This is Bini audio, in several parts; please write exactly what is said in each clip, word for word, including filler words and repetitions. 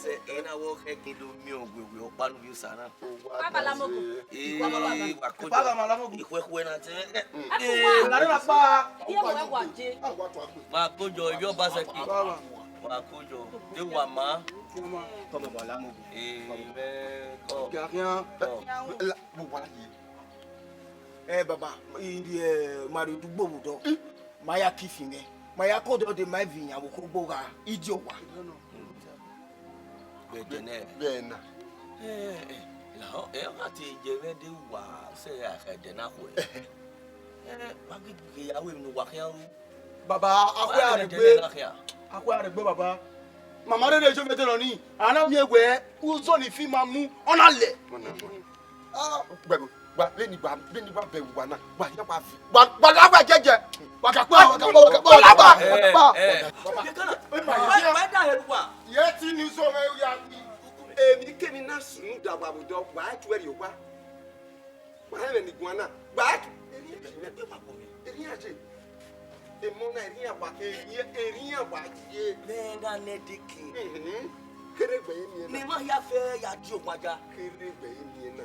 Ena wẹ ọ khẹ gele miẹn owewe ọkpa ne ovbi Osa na. Papa Lamogo. Ee, wa kojo. Papa Lamogo. Ikhuẹkhuẹ na tẹ. Ee, la rẹ na pa. Iye wẹ wa je. Wa kojo, ivbi Obaseki. Wa kojo. De wa ma. Tọmọ Baba Lamogo. Ee, mẹ kọ. Kọ. Ẹ baba, irhiẹ ma rre odugbo vbe odọ. Ma ya ki fin mwẹ. Ma ya ke odọ de ma vi yan vbe okhuo gha idio owa. Vbe ẹdẹ nẹ. Vbe ẹna. Ẹ, ẹ, lahọ, ẹ, ọ gha te ye mwẹ de wa sẹ ẹdẹ na khuẹ. Ẹ, wa ghi ghe ya ru emwi ne uwa khian ru. Baba, akhuẹ a rhe gbe. Akhuẹ a rhe gbe, baba. Mama rere jọ vbe dọlọ ni, a na miẹn wẹẹ uzọ ni fi ma mu, ọ na lẹ. Gbẹgbẹ, gba vbene I gba, vbene I gba bẹghe uwa na, gba ya gba vi, gba, gba gha gba jẹjẹ. Wa ka kpa, wa ka kpa, wa ka kpa, wa ka kpa. Ẹ, ẹ. Wa da hẹ uwa. Ye ti ni uzọ mwẹ ya. Emwi kemwi na sunu da wa vbe odọ, wa tuẹ rrie owa. Wa hẹ mwẹ ne I guan na. Gba tu. Erriẹn a ye. Emọ na erriẹn a wa, erriẹn, erriẹn a wa ye. Mẹ gha nẹ deke. Mhm. Kere egbe ye miẹn na. Ne ima hia fẹ ya die owa ya. Kere egbe ye miẹn na.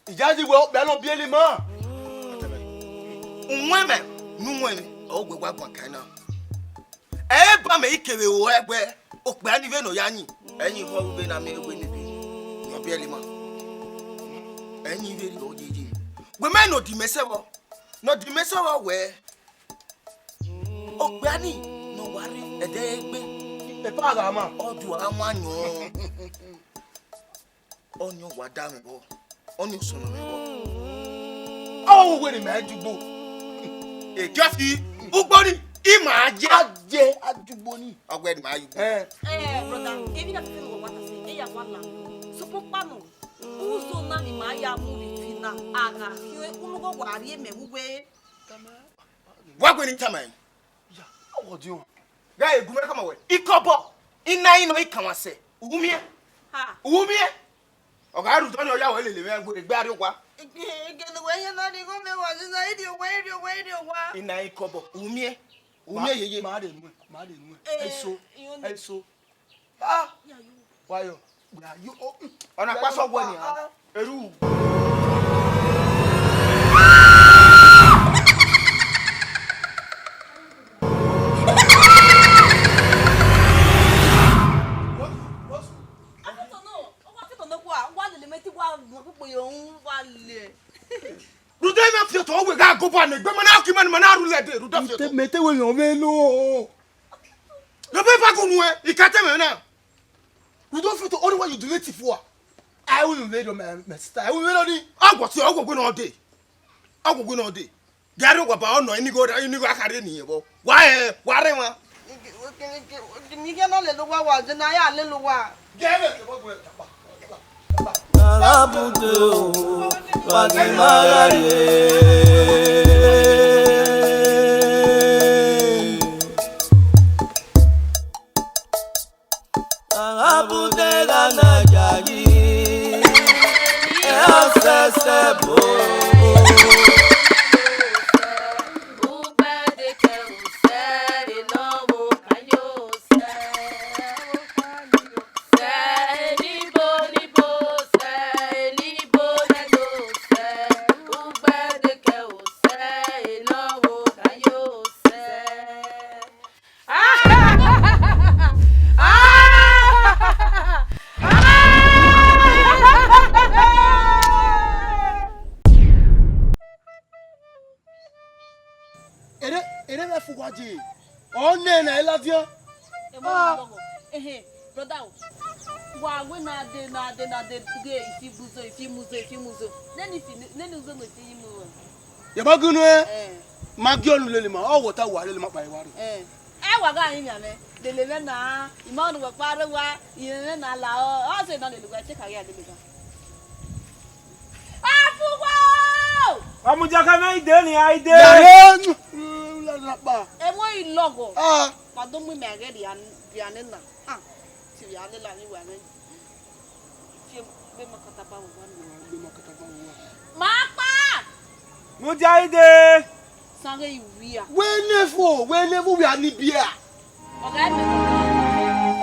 Ijazi wẹ okpia nọ biẹlẹ ima. Uwẹnmwẹ ne uwẹnmwẹ, ọ wẹ wa guan kan na. Ẹ i ba mẹ ikevbe ro ẹgbẹ, okpia ni vbene ọ ya yin, ẹ yin vbe ọ ru vbene a miẹn wẹ ne ebe ne ọ biẹlẹ ima. Ẹ yin vberriọ yeye. Wẹ mẹ ne ọ di mẹ sẹ vbọ, ne ọ di mẹ sẹ vbọ wẹ, okpia ni ne ọ wa rre ẹdẹ egbe. Epa gha ma. Ọ do a wan yọn. Ọni ọ wa da mwẹ vbọ, ọni ọ sọnnọ mwẹ vbọ. Ọ wẹ ne mẹ dugbo. Ejosi, ugbo ni, ima ye. A ye adugbo ni. Ọ wẹ ne ma ye ugbo. Eh. Eh, brother, emwi na fẹfẹ ne uwa ta sẹ, e ya wa la. Sokpan ọkpa nọ, uzọ na ni ma ya mu vbe fi na, a gha khian, unu gho wa rhie mẹ vbe uwe. Wa gbe ni tama ẹn. Ya, ọ wọ diọn. Gha e gu mwẹ khama wẹ, ikọbọ, I na yin nọ I kanmwa sẹ, u miẹn? Ha. U miẹn? Ọ gha rhunmwuda ọnii, ọ ya wẹ lele mwẹ gbe egbe a rrie owa. Ege, ege ne uwẹ yan na rhie igho mwẹ wa, zẹ na, I rrie owa, I rrie owa, I rrie owa. I na yin ikọbọ, u miẹn? U miẹn yeye? Ma rhe nuẹn, ma rhe nuẹn. Eh, eso, iyo ni. Eso. Ah! Wa yo, wa yo. Ọna kpasẹ ọghe nian. Eru. Rhunmwuda, I na fi otọ wẹ gha go ba ne egbe ma na ki ma ni ma na rhulẹ dee, rhunmwuda fi otọ. Mẹ te wẹ yan mwẹ lo. Lọ bẹ ba gun nuẹn, I ka tama ẹn na. Rhunmwuda fi otọ, only when you do it for. I will invade your, my, my sister. I will invade your. Ọgwọtiẹ, ọgwọgbe nọ dee. Ọgwọgbe nọ dee. Gari wa ba ọnọ, ini go, ini go akharre ni yẹn vbọ. Wa ẹ, wa rre wan. Ni ke na lele uwa wa, je na ya lele uwa. Gari ke bo gbe tapa. Agha bude o, wa ghi ma gha rrie. Agha bude gha na yayi, ẹ ọ sẹsẹ bo. Ere, ere vbe ẹfu wa je. Ọ nẹ na i ladian. Emo Ah. Ehe, brother o. Wa wẹ na de, na de, na de, ghe ifi gbuzo, ifi muzo, ifi muzo. Nene ifi, nene uzo no ifi yi mu. Ye ba gunu e? Eh. Ma gie ọnu lele ima, ọ wẹ ọta wa lele ima kpa evba rre. Eh, ẹ wa gha rinmwian mwẹ, lele mwẹ na, ima ọnu wẹ kpa rre owa, irẹn mwẹ na la ọ, ọ sẹ ne ọ lele uwa, te ka ghi a lele gha. Afuwa! Wa mudia khẹ mwẹ ide ni, a ide. Yare, u la na kpa. Ẹmwẹ i lọghọ. Ah. Wa do mu imẹ ghe rria, rria nena. Ah, ti rria nena ni wa mwẹ. Fi egbe ma kata ba vbe owa ni. Egbe ma kata ba vbe owa. Ma kpa! Mudia ide. Sanghe i wia. Wẹ ne fo, wẹ ne fo wia ni biẹ. Ọga ẹmwẹ.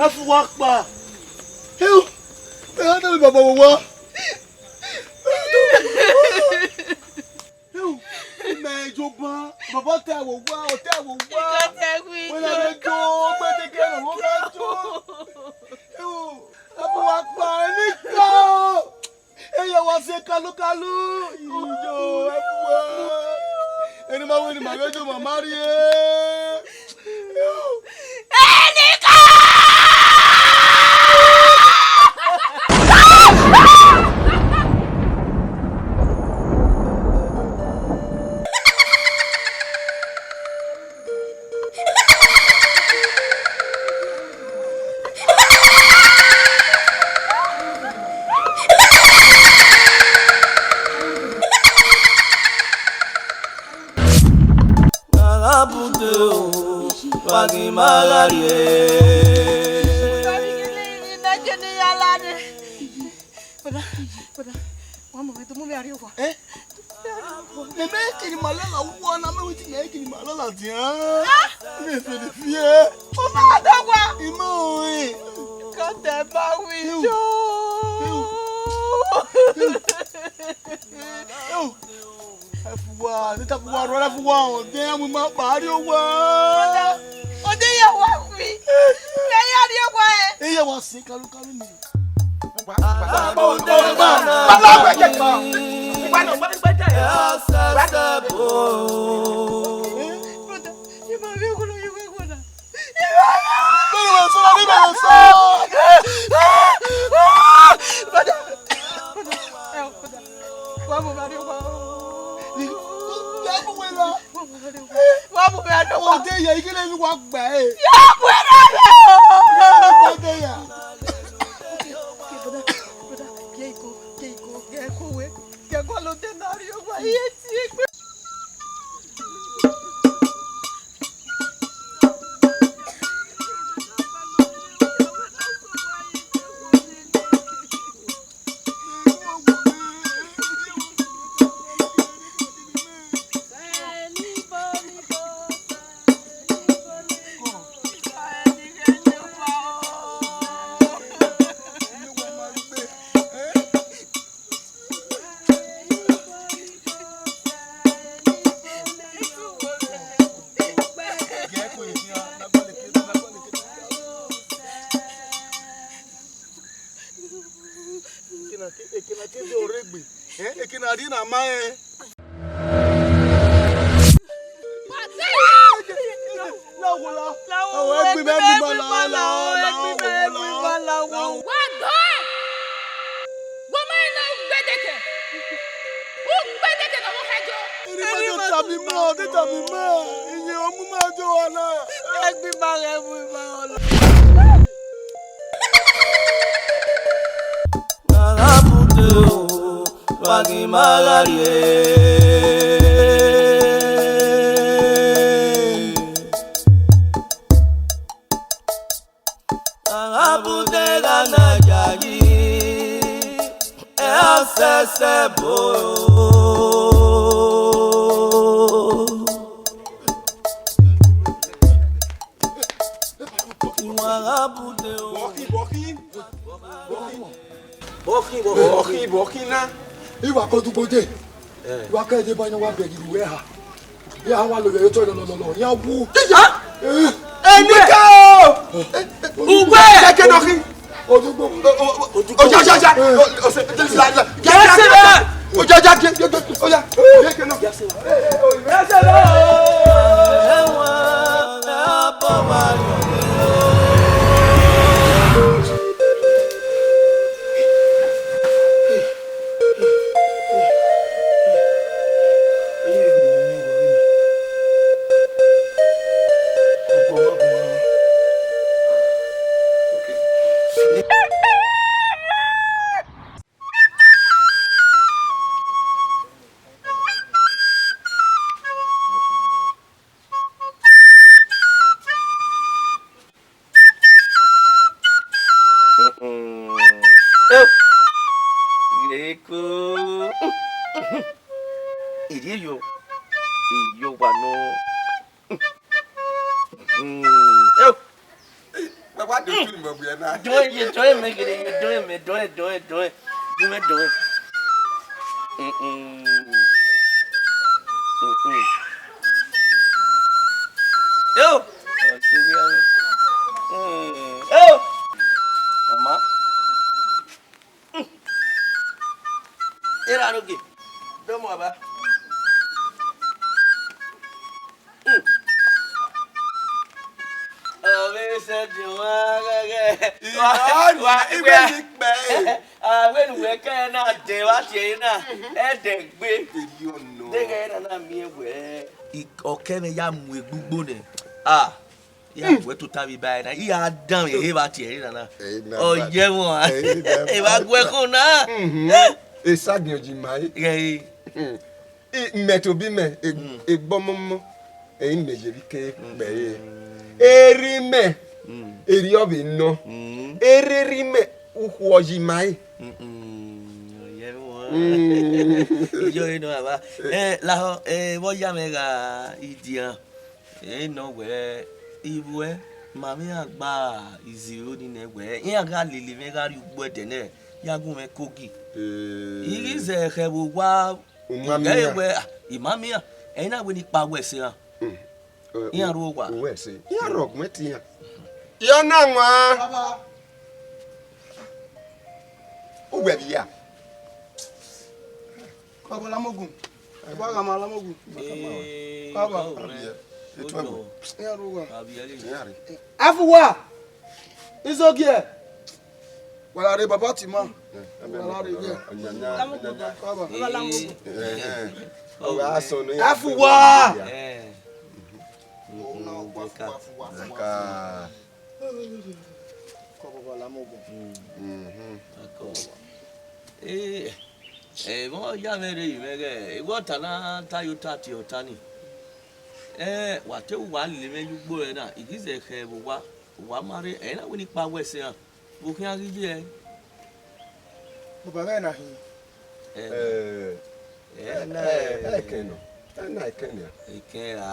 Afuwa kpa. Ẹ ha dọlọ baba owa. Imẹ Joba, baba ta ẹvbo owa, ọ ta ẹvbo owa. Wẹ na vbe do, gbẹdẹgẹ na wọ gha do. Afuwa kpa, ẹ ni ka o. Eya wa sẹ kalukalu, iyo, ẹvbo. Eni ma wẹ ne ima vbe do, ma ma rrie. Eni ka! Gha bude o, wa ghi ma gha rrie. Brother, brother, wa mu vbe, do mu vbe arriọ owa. Eh? Mẹ, mẹ kiri ma lala uwa na, mẹ wẹ te mẹ kiri ma lala dian. Mẹ fẹ de fiẹ. U ma da owa. I ma ore. Ka tẹ ba wi yo. Ewu. Ewu. Ewu. Afuwa, ne te Afuwa rrọọ, Afuwa, ọ de ya mu ima kpa arriọ owa. Ọ de ya wa khui. Mẹ ya arriọ owa ẹ. Eya wa sẹ kalukalu ni. Wa mu vbe arhiọ owa. Wa mu vbe arhiọ owa. Ọdẹ ya, igele ni wa gba ẹ. Ya mu ẹre rẹ o. Ọdẹ ya. Brother, brother, gie iko, gie iko, gie iko wẹ, gie iko lo de na rhie owa, iye tie egbe. Ekena ke, ekena ke de ọrre egbe. Eh, ekena rhie na ma rẹn. Ọwọ, egbe mẹ, egbe mẹ, egbe mẹ, egbe mẹ, egbe mẹ, egbe mẹ, egbe mẹ. Wa dọe! Wa ma na ugbẹdẹkẹ! Ugbẹdẹkẹ ne ọ vbe khẹ jọ! Erriọ ima de tama ima, de tama ima, iye ọmuma jọ wa na. Egbe ima ghẹ mu ima ọla. Wa gha bude o, wa ghi ma gha rrie. Wa gha bude gha na yayi, ẹ ọ sẹsẹ bo. Wa gha bude o. Bọkhin, bọkhin, bọkhin, bọkhin na. Iwa ke odugbo de. Eh. Iwa ke deba ne wa bẹghe iru ẹre ha. Ya wa lo vbe otọ lọlọlọ, ya wu. Eh. Enikẹo! Ugbẹ! Kẹkẹ nọ khin. Odugbo. O, o, o, oja, oja, oja. Eh. O, o, se, la, la. Kẹkẹ, kẹkẹ. Oja, oja, kẹkẹ, kẹkẹ. Oya. Kẹkẹ nọ. Eko. Irieyo. Iyo wa nọ. Mm, eu. Baba, do tu ni mo gbe na. Dọe, ye dọe mẹ gele, ye dọe mẹ, dọe, dọe, dọe. Gi mwẹ dọe. Mm, mm. Mm, mm. Eu. Mm, eu. Mama. Mm. Era no ge. Dọmọ baba. Mm. Ọ vbe sẹ di wan ghẹghẹ. Wa, wa, igbe ni kpẹ. A wẹ ne uwẹ kẹ na dẹ vbe tie na, ẹdẹ gbe. Deghe na na miẹn wẹ. I, ọ kẹ mwẹ ya mu egbugbo nẹ. Ah, ya wẹ tota vbe ba na. I ya dan vbe he vbe tie na na. Ọ yẹ wọn. Evba guẹ khun na. Esagiẹn ji ma e. Ghẹ e. Imẹ tobọ imẹ, egbọmọmọ, ẹre imẹ ye vbe ke kpẹre. Erha imẹ, erriọ vbe nọ. Erha erha imẹ, ukhuo yi ma re. Iye ọre nọ, baba. Eh, lahọ, eh, vbe ọ ya mwẹ gha idian. Eh, nọ wẹ, ivbuẹ, ma vbe iran gba iziro ni nẹ wẹ, iran gha lele mwẹ gha rrie ugbo ẹdẹ nẹ, ya gu mwẹ kogi. Eh. I ghi zẹ khẹ vbe owa, u ma miẹn iran. Wẹ, ah, I ma miẹn iran. Ẹre na wẹ ne I kpa wẹ ẹse iran. Mm. Eh, iran u-, rre owa. Uwẹ ẹse. Iran rre ọguẹn te iran. Iran na wan. Baba. Uwẹ vbe ya. Baba Olamogun. Baba Olamogun. Eh, baba. Iran rre owa. Iran rre. Afuwa! Izogie! Wa la rre baba Tima. Wa la rre ye. Baba. Afuwa! Kọ baba Olamogun. Eh, eh, vbe ọ ya mwẹ rre, mwẹ ghẹ, ewẹ ọta na ta ye ota tie ọta ni. Eh, wa te wa lele mwẹ ye ugbo ẹre na, I ghi zẹ khẹ vbe owa, wa ma rre, ẹre na wẹ ne I kpa wẹ ẹse iran. Vbe ọ khian ghi ye? Baba mwẹ na hin. Eh, eh, eh, eh, eh, ekẹn nọ. Eh, na ekẹn nia. Ekẹn ra,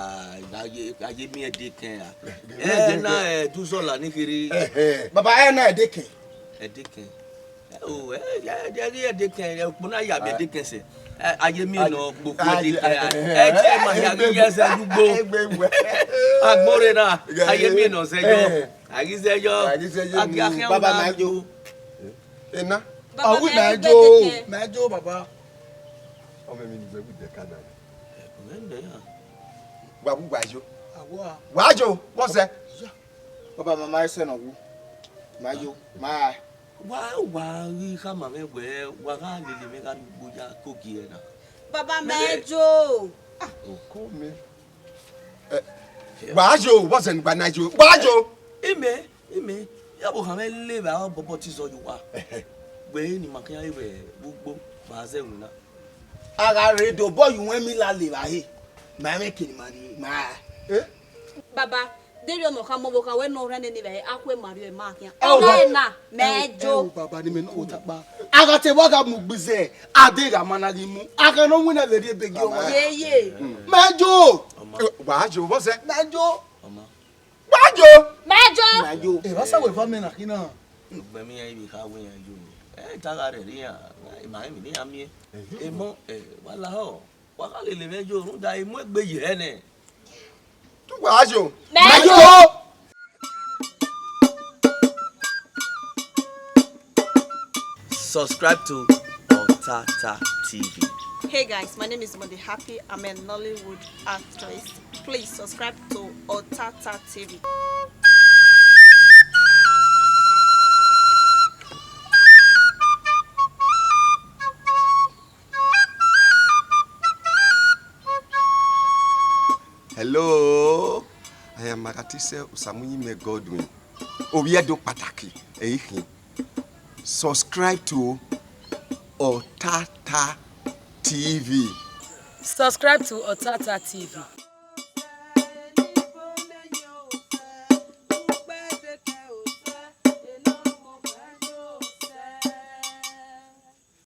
a ye, a ye miẹn ẹdẹ ekẹn ra. Eh, eh, na, eh, eh, duzọla ni kherhe. Eh, eh. Baba, eh, na ẹdẹ ekẹn. Ẹdẹ ekẹn. Eh, o, eh, eh, eh, eh, ẹdẹ ekẹn, eh, ukpo na ya miẹn ẹdẹ ekẹn sẹ. Eh, a ye miẹn nọ, gbogbo ẹdẹ ekẹn ra. Eh, eh, eh, eh, ma ya ghi ye ẹsẹ dugbo. Agbọn rre na, a ye miẹn nọ sẹ yọ. Eh. A ghi zẹ yọ. A ghi zẹ yọ. A ghi akhian baba na yo. Ena. Baba, ọ wi mẹ na yo. Mẹ na yo, baba. Ọmọ mi ni wẹ wi de ka na. Mẹ nẹ ya. Wa wu wa yo. Awa. Wa yo, what's that? Baba, ma ma ẹsẹ nọ wu. Ma yo, ma. Wa, wa ghi khama mwẹ wẹẹ wa gha lele mwẹ gha rrie ugbo ya kogie na. Baba, mẹ jo. Oko mi. Eh, wa jo, vbọzẹ ne u gba na jo? Wa jo. Imẹ, imẹ, ya vbe okhan mwẹ le vbe aro bọbọ te zọ ye uwa. Wẹ ne ima khian re vbe ugbo, ma zẹ ẹwẹn na. A gha rre do obọ ye uwẹ mi lale evbare, ma mwẹ kene ima rrie, ma. Eh? Baba, deghẹ ọmọ kha mu ọvbokhan wẹ ne ọ rhẹn nene evbare, a kue ma rrie ma khian. Ẹ o, ọghe na, mẹ jo. Ẹ o, baba, ne imẹ ne ọ ta kpa. A gha te wa gha mu ugbize, a deghẹ a ma na ghi mu. A gha ne ọ winna vbe rrie ebe gie ọmwa. Ye, ye. Mẹ jo. Wa jo, vbọzẹ? Mẹ jo. Wa jo. Mẹ jo. Mẹ jo. Evba sa wẹ eva mẹ na khin na. Ugbẹn mwẹ iran ivbi kha wẹ iran yo. Ẹ ta gha rhẹrẹ iran, ima emwi ne iran miẹn. Emọ, ẹ, wa lahọ. Wa gha lele mwẹ yo, rhunmwuda I mu egbe ye hẹ nẹ. Wa jo. Mẹ jo. Subscribe to Otata T V. Hey guys, my name is Monday Happy. I'm a Nollywood actress. Please subscribe to Otata T V. Hello, I am Magatise Osamunyime Godwin. Ovbi Ẹdo kpataki, ẹi khin. Subscribe to Otata T V. Subscribe to Otata T V.